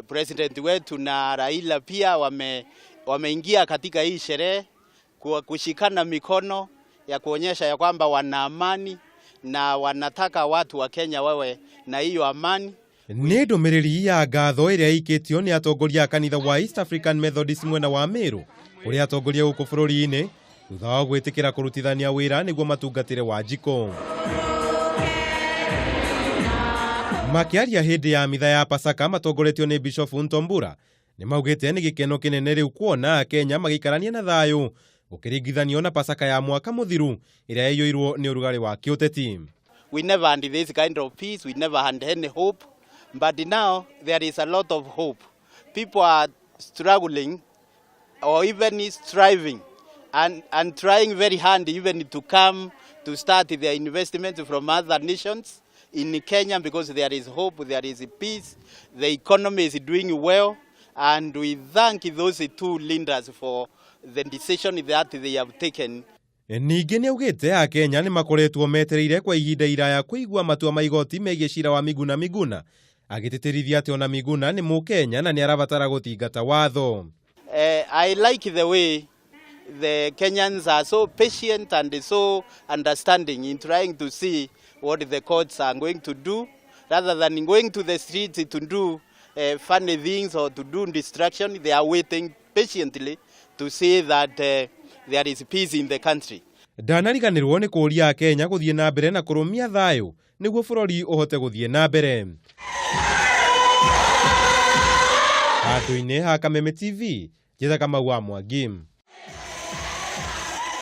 President wetu na Raila pia wameingia katika hii sherehe kwa kushikana mikono ya kuonyesha ya kwamba wana amani na wanataka watu wa Kenya wawe na hiyo amani. Nĩ ndũmĩrĩri ya ngatho ĩrĩa ĩikĩtio nĩ atongoria a kanitha wa East African Methodist mwena wa Meru kũrĩ atongoria gũkũ bũrũri-inĩ thutha wa gwĩtĩkĩra kũrutithania wĩra nĩguo matungatĩre Wanjikũ. Makĩaria hĩndĩ ya mitha ya Pasaka matongoretio nĩ Bishofu Ntombura nĩ maugĩte nĩ gĩkeno kĩnene rĩu kuona Akenya magĩikarania na thayũ gũkĩringithanio na Pasaka ya mwaka mũthiru ĩrĩa yaiyũirwo nĩ ũrugarĩ wa kĩũteti. We never had this kind of peace, we never had any hope, but now there is a lot of hope. People are struggling or even striving and trying very hard even to come to start their investment from other nations in Kenya because there is hope, there is peace, the economy is doing well, and we thank those two leaders for the decision that they have taken. Ningĩ nĩ augĩte Akenya nĩ makoretwo metereire kwa ihinda iraya kũigua matua ma igoti megiĩ cira wa Miguna Miguna, agĩtĩtĩrithia atĩ ona Miguna nĩ Mũkenya na nĩ arabatara gũthingata watho. I like the way the Kenyans are so patient and so understanding in trying to see what the courts are going to do, rather than going to the streets to do funny things or to do destruction. They are waiting patiently to see that there is peace in the country. Ndanariganĩrwo nĩ kũũria Akenya gũthiĩ na mbere na kũrũmia thayũ nĩguo bũrũri ũhote gũthiĩ na mbere. Handũ-inĩ ha Kameme TV, Njĩtha Kamau wa Mwangi.